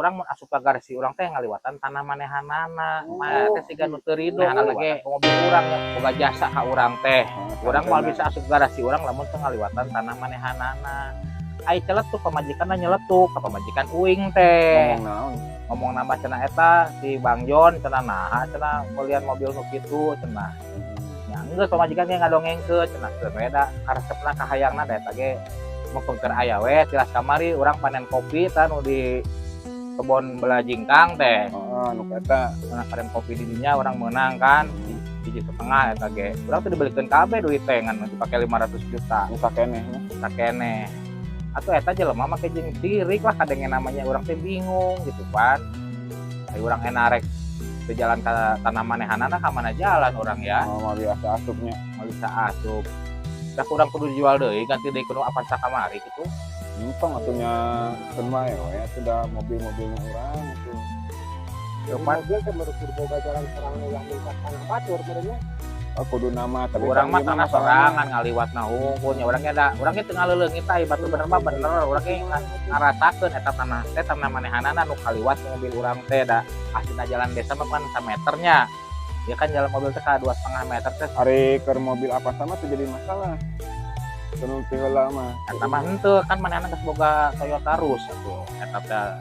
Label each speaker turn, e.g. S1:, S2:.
S1: Urang mun asup ka garasi urang teh ngaliwatan tanah manehanana. Mah teh siga nu teu rido ge mobil urang ya boga jasa ka urang teh. Urang moal bisa asup garasi urang lamun teu ngaliwatan tanah manehanana. Ai celetuk pamajikanna, nyeletuk ka pamajikan uing teh.
S2: Ngomong naon?
S1: Ngomong nambah cenah, eta si Bang Jon cenah, naha cenah melian mobil nu kitu cenah. Nya geus, pamajikan ge ngadongengkeun cenah, keun we da karesepna, kahayangna da eta ge mah keur aya we. Tilas kamari urang panen kopi tah, nu di kebon belah jingkang teh.
S2: Heeh, nu eta.
S1: Nah, panen kopi di dinya urang menang kan 1,5 eta ge. Urang teh dibelikeun kabeh duit teh, ngan dipake 500 juta.
S2: Nu sakeneh nya.
S1: Sakeneh atau eta jelema make jeung sirik lah kadenge namanya. Urang teh bingung gitu kan. Ai urang enak rek teu jalan ka tanah manehanana, ka mana jalan urang ya?
S2: Oh, moal biasa asupnya.
S1: Moal bisa asup. Da urang kudu jual deui, ganti deui kudu Avanza kamari gitu.
S2: Entong atuh nya, keun wae we atuh, da mobil-mobilnya urang atuh.
S3: Jadi mobil teh baru kudu boga jalan sorangan, ulah minta tanah batur meureun nya.
S2: Oh, kudu nama, tapi
S1: Urang
S2: kan
S1: mah
S2: ieu
S1: tanah
S2: masalahna.
S1: Sorangan ngaliwatna hungkul nya. Urang ge da urang ge teu ngaleuleuh tah, batur bener mah bener. Urang ge ngarasakeun eta tanah teh tanah manehanana nu kaliwat mobil urang teh, da aslina jalan desa mah kan sameternya ya kan, jalan mobil teh ka 2,5 meter teh.
S2: Ari keur mobil apa sama tuh jadi masalah. Kudu ti heula mah.
S1: Eta mah henteu kan, manehna geus boga Toyota Rush atuh eta teh.